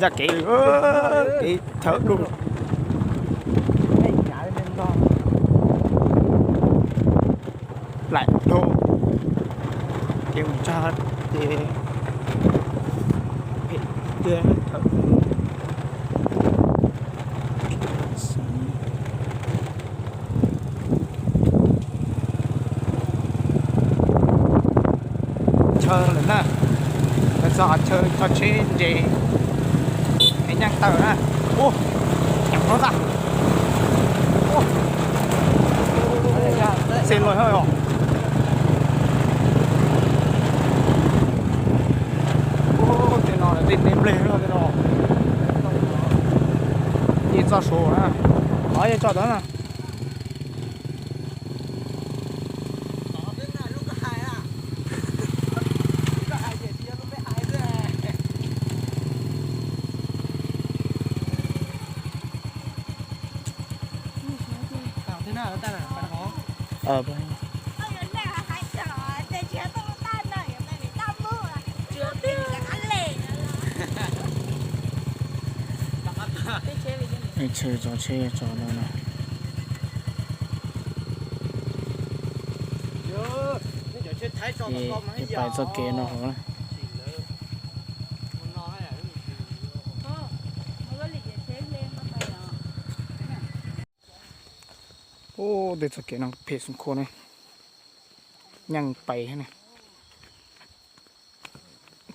Chắc kệ, ơ, kệ thở luôn. Lạnh luôn. Kiểm tra thì thở. Chơ lắm nè. Bây giờ chơ cho chế gì. Cái nhang tờ nè. Ô. Chẳng có ra. Ô. Xin lỗi hơi hả. Ô, cái nó là tin ném lên rồi cái nó. Đi cho số nè. Có gì cho đó nè. ໂອ້ ເດຊະເກະ ນາງເພສສົມຄວນເລີຍ ຍັງໄປຫັ້ນນະ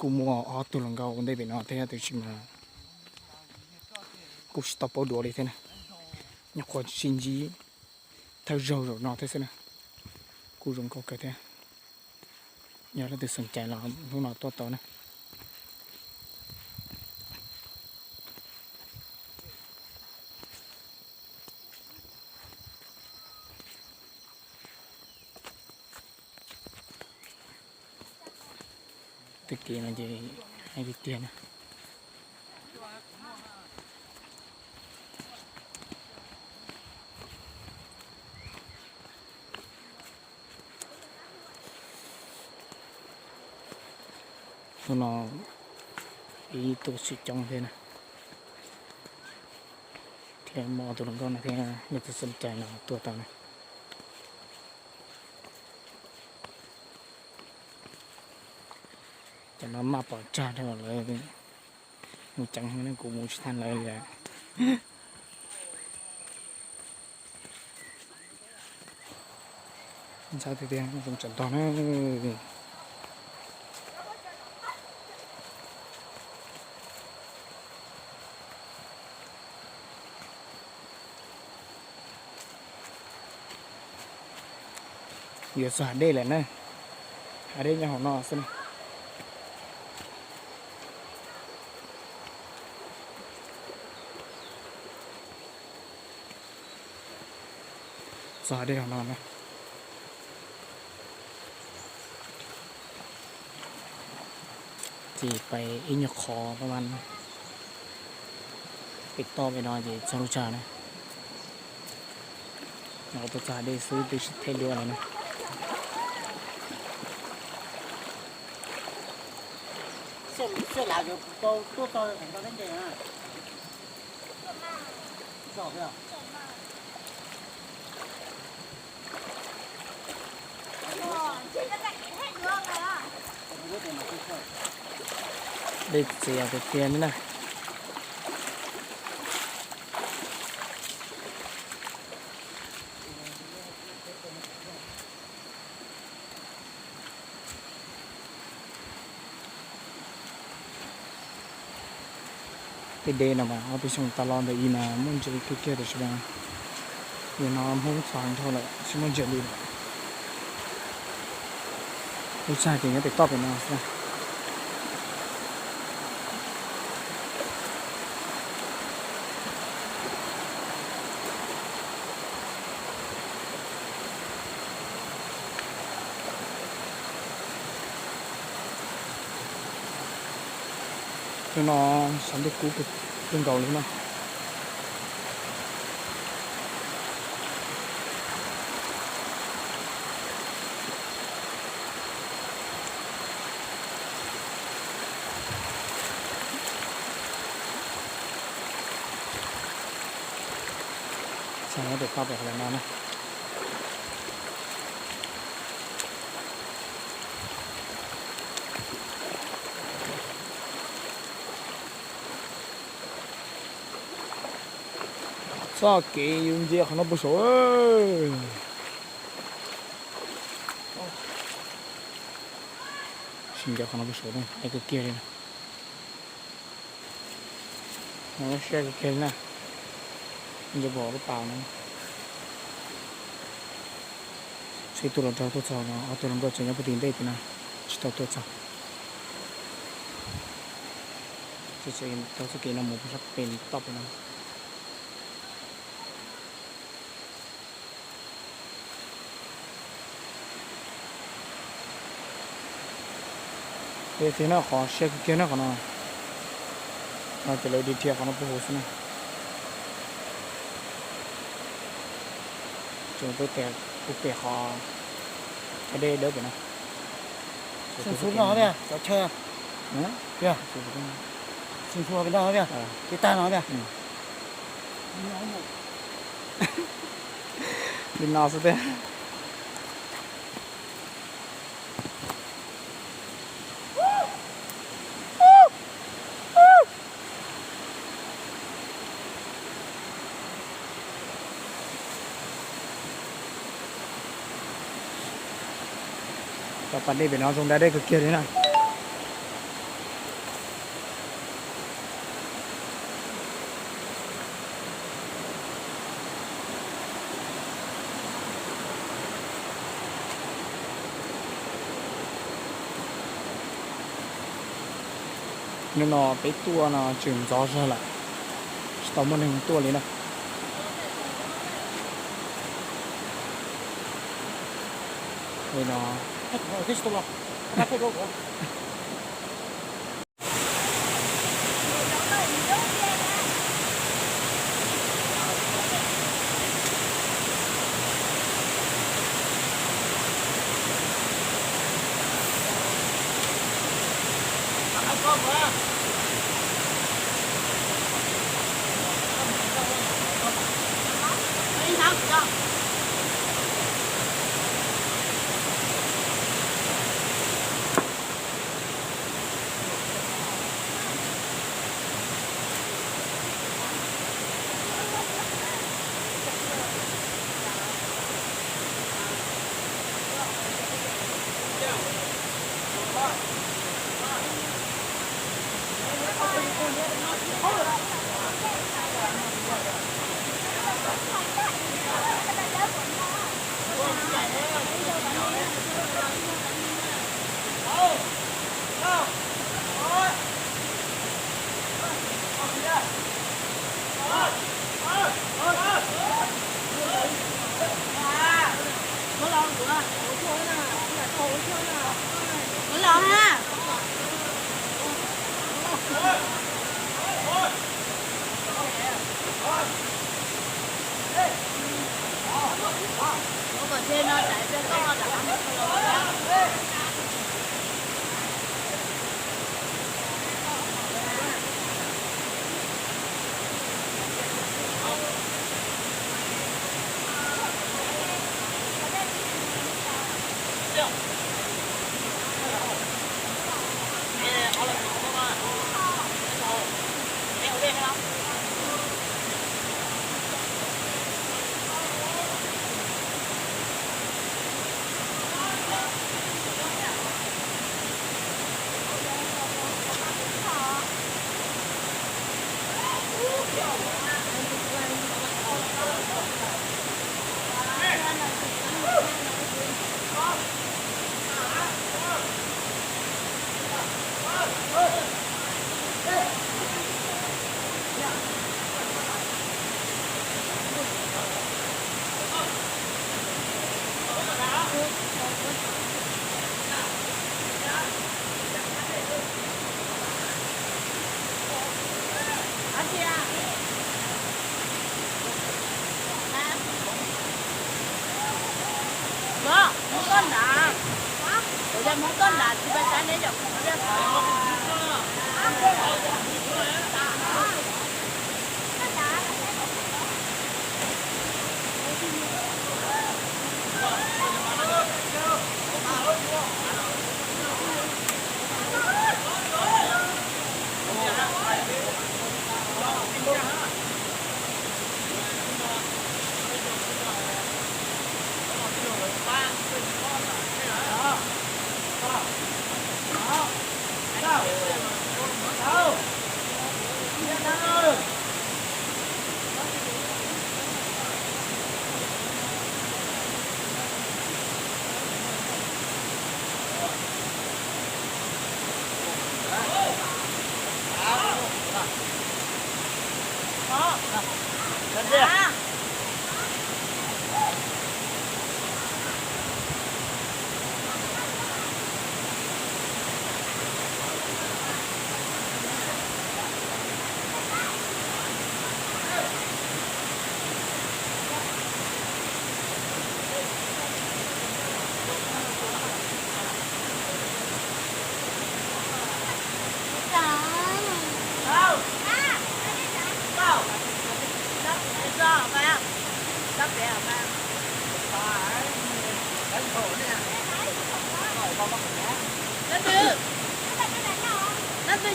ກູມົວອອກຕຸລັງເກົາເດເບນອເທຍ ໂຕຊິມາ ກູສະຕັອບໂປດູເລເທນະ ຍາຄວາຊິນຈີ ທາເຈົ້າເຈົ້ານອເທສະນະ ກູຈົງເກົາເກີດເທ ຍາລະເດສົນໃຈລາວ ລູກນ້ອງຕົວໂຕນະ. ຕະກີ້ມັນຈະໃຫ້ໄປຕຽນນະ ໂນ ອີໂຕຊິຈອງເທນະ ແທມມໍໂຕລະກອນນະ ແທມມີແຕ່ສົນໃຈເນາະ ຕົວເຕົານະ. ຈະນຳມາປອດຈາກເທົ່າເລີຍ ຮູ້ຈັກແຮງນັ້ນ ກູມູຊິທັນເລີຍແຫຼະ. ມັນຊາວເດດຽວ ສົງສານຕອນເອີຍ. ເອີ ສະຫາດເດແຫຼະນະ ຫາດເດຍອງນອກຊັ້ນ. ສະຫາດເດຂອງນອນນະ ຊິໄປອີຍະຄໍປະມານ ຕິດຕໍ່ໄປນອນທີ່ຊາລູຊານະ ເອົາຕົວຊາເດຊື້ໄປເທດດ້ວຍນະ. ໄດ້ເສຍໄປເທື່ອນີ້ນະ. ເດເດນະມາ ເອົາໄປສົ່ງຕະຫຼອດເດີອີນາ ມັນຈະຄືເກດຊະບາ ຍານອນໂຮງສາງເທົ່າລະຊິມັນຈະລີ ອຸດສາຫະກິນຍັງໄປຕໍ່ໄປນາ. ເນາະ ສັນຕິກຸກ ເປັນເກົ່າເລີຍເນາະ. ເ ເຮົາເດີນຕໍ່ໄປຂ້າງໜ້ານະ. ສາເກ ຍືນເຢຍ ຄານາບຸໂຊ ເອີຍ ຊິງເຢຍ ຄານາບຸໂຊ ເດີ ໄອ້ກະເກຍເລີຍນະ. ໂອ້ ແຊກະເກນນະ ມັນຈະບອກຫຼືເປົ່ານະ. ໃສ່ໂຕລະເກົ້າໂຕຊາວເນາະ ເອົາໂຕລະເກົ້າຈະຍັງບໍ່ຕີນໄດ້ຕິນະ ຊິເອົາໂຕຊາວ ຈະໃສ່ໂຕສະເກນນຳໝູ່ ເປັນຕອບໄປນຳ. ເວທີນະ ຂໍເຊັກເກຍນະ ຂອນອນ ໜ້າຈະເລີຍດີເທຍຂອງນະ ໂອ້ໂຫ ຊະນະ ຈົງໄປແຕກ ໄປແຕກຂໍ ຈະໄດ້ເດີໄປນະ. ສູງໆເນາະເນຍ ຈອດເຊີຍ ຮະ ເນຍ ສູງໆ ສູງໆໄປເນາະເນຍ ເອີ ເກຕາເນາະເນຍ ອືມ ບິນນອກສະເຕ. ກະປັນນີ້ເປັນເຮົາຊົງໄດ້ ໄດ້ຄືກຽວນີ້ນະ. ເນາະ ໄປຕົວະເນາະ ຈຶ່ງຈອດຊັ້ນລະ ສະຕອມເບີໜຶ່ງຕົວະເລີຍນະ ເອີເນາະ.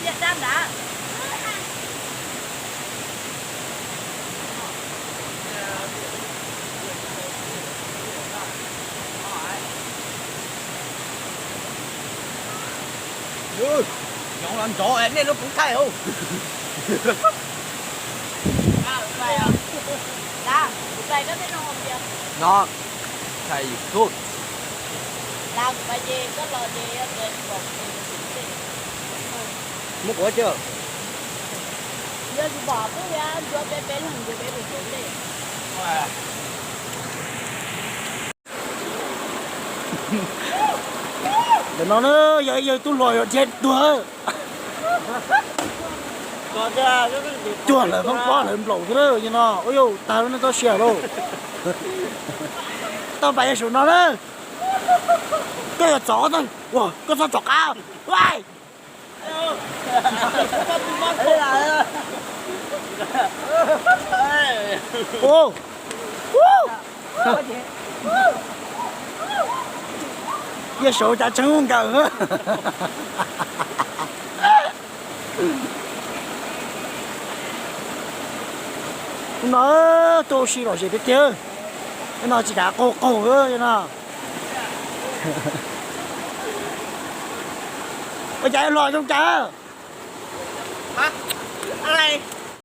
ວຽດນາມນະ. ເອີ ຍ້ອນລຳຈໍແອດມິນລົງກົງໄທເຮົາ ລາວ ໄປກໍເປັນໂຮງຮຽນເນາະ. ໃສ່ຊຸດ ໝົກຫົວເຈີ ເດີນອນເອີຍ ເອີຍ ຕູ້ຫຼອຍເຈັດຕົວ ຈວດເລີຍ ເພິ່ນປ້ອນເລີຍ ເບົາເດີ ຍະເນາະ. ໂອ້ຍ ຕາຍແລ້ວນະ ເຈົ້າເສຍໂລ ຕ້ອງໄປໃຫ້ສູນນອນເດີ. ກໍຈອກ ໂອ້ຍ ກໍຈອກ ອ້າວ ວ້າຍ ໂອ້ ຍະໂສຈະເຊີງກັນເອີ ເນາະ ໂຕຊິຫຼໍ່ເສຍເຕີ ເນາະ ຊິກາໂກໂກ້ເອີ ເນາະ. ອາຈານຫຼໍ່ຈົງຈາ ຮະ ອະໄລ?